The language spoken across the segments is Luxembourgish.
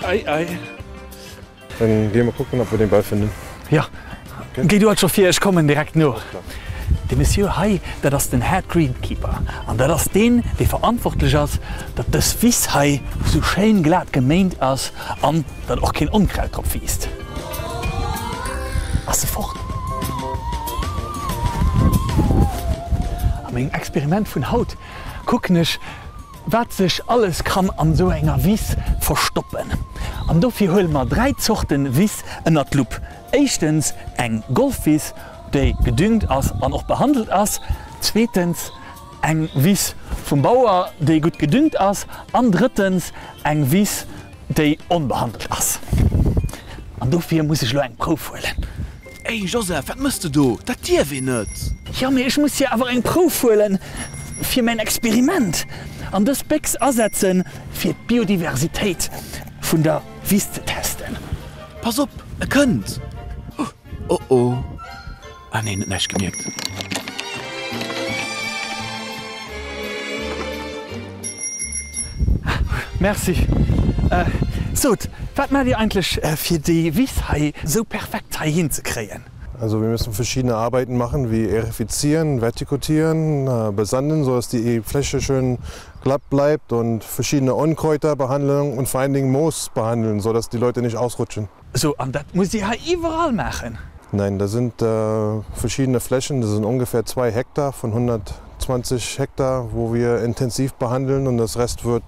Ei, ei. Dann gehen wir kucken, ob wir den Ball finden. Jo, géi du alt scho vir, ech kommen direkt no. De Monsieur hei, dat ass den Head Greenkeeper an dat ass deen, dee verantwortlech ass, datt dës Wiss hei sou schéin glat geméint ass an datt och keen Onkraut drop wiisst. Ass se fort? A mengem Experiment vun haut kucken ech, wat sech alles kann an esou enger Wiss verstoppen. An dofir huele mer 3 Zorten Wiss ënnert d'Lupp. Éischtens eng Golfwiss, déi gedüngt ass an och behandelt ass, zweetens eng Wiss vum Bauer, déi gutt gedüngt ass an drëttens eng Wiss, déi onbehandelt ass. An dofir muss ech elo eng Prouf huelen. Ey Joseph, wat mëss de do? Dat dierf een net! Jo, mee ech muss jo awer eng Prouf huelen fir mäin Experiment an dës Béchs asetzen fir d'Biodiversitéit vun der Wiss ze testen. Pass op, e kënnt! Oh oh! Ah nee, en huet näischt gemierkt. Merci. Sot, wat maacht Dir eigentlech fir déi Wiss hei sou perfekt hei hin ze kréien? Also wir müssen verschiedene Arbeiten machen wie erifizieren, vertikutieren, besanden, so dass die Fläche schön glatt bleibt und verschiedene Unkräuter behandeln und vor allen Dingen Moos behandeln, so dass die Leute nicht ausrutschen. Sou, an dat musst Dir hei iwwerall maachen? Nein, da sind verschiedene Flächen, das sind ungefähr 2 Hektar von 120 Hektar, wo wir intensiv behandeln und das Rest wird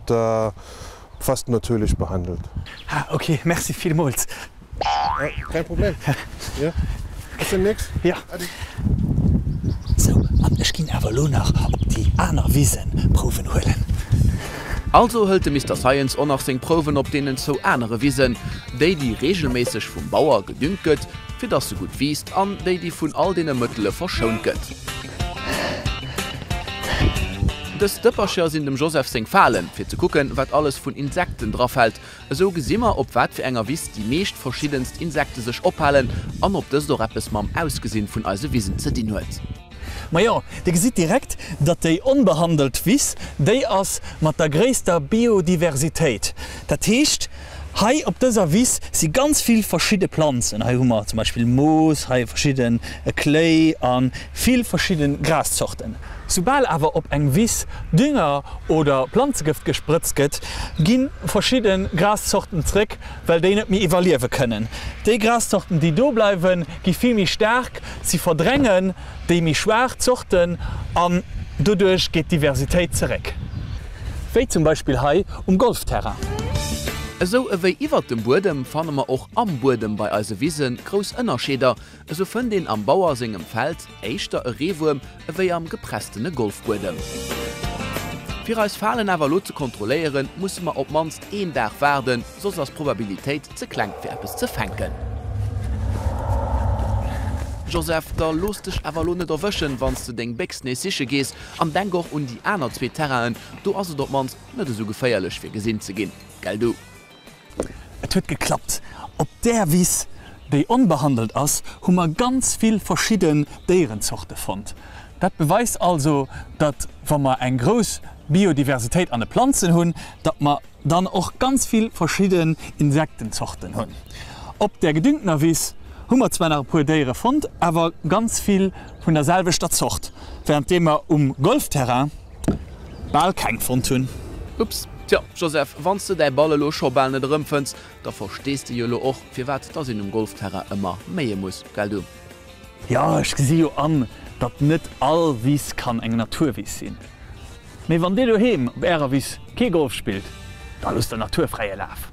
fast natürlich behandelt. Ah, ok, merci villmools. Kein Problem. Ja, bis demnächst. Ja. Ade. Sou, an ech ginn awer elo nach op déi aner Wisen Prouwen huelen. Also hëlt de Mister Science och nach seng Prouwen op deenen zwou anere Wisen, déi déi reegelméisseg vum Bauer gedüngt gëtt, fir dass se gutt wiisst, an déi déi vun all deene Mëttele verschount gëtt. Dës Dëppercher sinn dem Joseph seng Falen, fir ze kucken, wat alles vun Insekten drafält. Esou gesi mer, op wat fir enger Wiss déi meescht verschiddenst Insekte sech ophalen an ob dëst och eppes mam Ausgesinn vun eise Wisen ze dinn huet. Majo, Dir gesitt direkt, datt déi onbehandelt Wiss déi ass mat der gréisster Biodiversitéit. Dat heescht, hei op dëser Wiss si ganz vill verschidde Planzen. Hei hu mer zum Beispill Moos, hei verschidde Kléi a vill verschidde Graszorten. Soubal awer op eng Wiss Dünger oder Planzegëft gesprëtzt gëtt, gi verschidde Graszorten zréck, well déi net méi iwwerliewe kënnen. Déi Graszorten, déi do bleiwen, gi vill méi staark, si verdrängen déi méi schwaach Zorten an doduerch geet d'Diversitéit zeréck. Wéi zum Beispill hei um Golfterrain. Esou ewéi iwwert dem Buedem fanne mer och am Buedem bei eise Wise grouss Ënnerscheeder. Esou fënnt een am Bauer sengem Feld éischter e Reewuerm ewéi am gepresstene Golfbuedem. Fir eis Falen awer elo ze kontrolléieren, musse mer op mannst een Dag waarden, soss ass d'Probabilitéit ze kleng fir eppes ze fänken. Joseph, da looss dech awer elo net erwëschen, wann s de deng Béchs nees siche gees. An denk och un déi aner zwee Terrainen, do ass et op mannst net esou geféierlech fir gesinn ze ginn, gell du? Et huet geklappt! Op där Wiss, déi onbehandelt ass, hu mer ganz vill verschidden Déierenzorte fonnt. Dat beweist also, datt wa mer eng grouss Biodiversitéit an de Planzen hunn, datt mer dann och ganz vill verschidden Insektenzorten hunn. Op där gedüngtener Wiss hu mer zwar nach e puer Déiere fonnt, awer ganz vill vun der selwechter Zort, wärenddeem mer um Golfterrain bal keng fonnt hunn. Ups, tjo Joseph, wann s de däi Ball elo scho bal net erëmfënns, da verstees de jo elo och, firwat dass een um Golfterrain ëmmer méie muss, gell du? Jo, ech gesi jo an, datt net all Wiss kann eng Naturwiss sinn. Mee wann dir doheem op ärer Wiss kee Golf spillt, da loosst der Natur fräie Laf.